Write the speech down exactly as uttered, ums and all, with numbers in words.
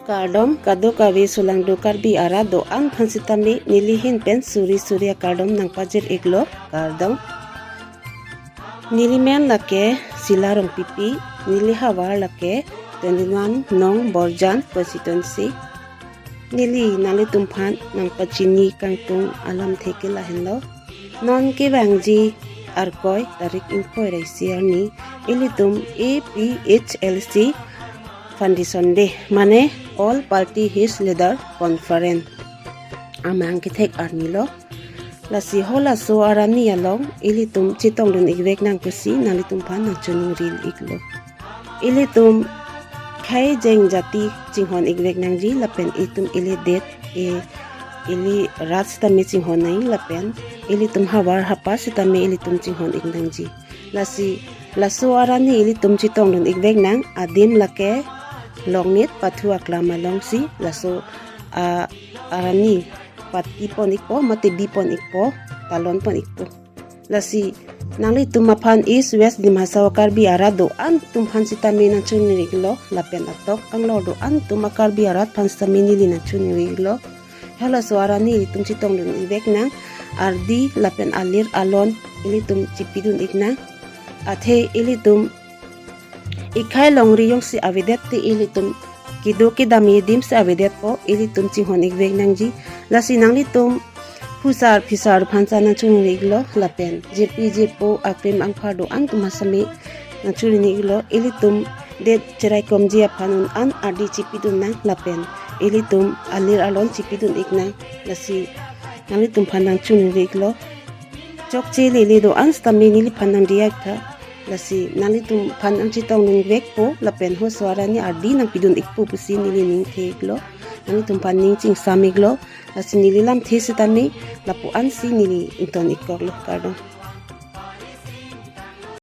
Kardom, kadokave solangdo Karbi arat do-an aphan sitame neli ahin pen suri suri akardom nangpajir iklo, kardom. Neli men lake Sila Rongpipi, neli havar lake twenty-one nong Borjan constituency. Neli nanglitum aphan nangpachini kangtung alamthe ke lahenlo. Non kevangji Arkoi tarik ingkoi ra isi arni ilitum A P H L C Foundation Day, mane All Party Hills Leader Conference amang kethek arni lo. Lasi halaso arni along ilitum chetongdun ikvek nang pusi nanglitum aphan nangchiningri iklo. Ilitum khei jenjati chinghon ikvek nangji lapen itum ili det, e, ili rat sitame chinghon nang lapen ilitum havar hapar sitame ilitum chinghon ik nangji. Lasi laso arni ilitum chetongdun ikvek nang adim lake Longnit Pathu aklam alongsi laso, a, arni pati pon ikpo, mate bi pon ikpo, talon pon ikpo. Lasi nanglitum aphan East West Dima Hasao Karbi arat do-an atum aphan sitame nangchiningri iklo, lapen atok anglor do-an atum a Karbi arat aphan sitame neli nangchiningri iklo. Halaso arni ilitum chetongdun ikvek nang ardi lapen alir alon ilitum chipidun ik nang. Athe ilitum ikhei longri jongsi avedet te ilitum kedo kedam adim si avedetpo, ilitum chinghon ikvek nangji. Lasi nanglitum phusar phisar aphan si nangchiningri iklo lapen jirpi jirpo akrim angphar do-an atum asame nangchiningri iklo. Ilitum det cheraikomji aphan un-an ardi chipidun nang lapen ilitum alir alon chipidun ik nang. Lasi nanglitum aphan nangchiningri iklo. Chokche lele do-an sitame neliphan nangdiya ik tha. Lasi nanglitum aphan nangchetongdun ikvekpo lapen halaso arni ardi nangpidun ikpo pusi neli ning the iklo. Nanglitum aphan ning chingsam iklo. Lasi neli lamthe sitame lapu-an si neli ington ikkoklo, kardom.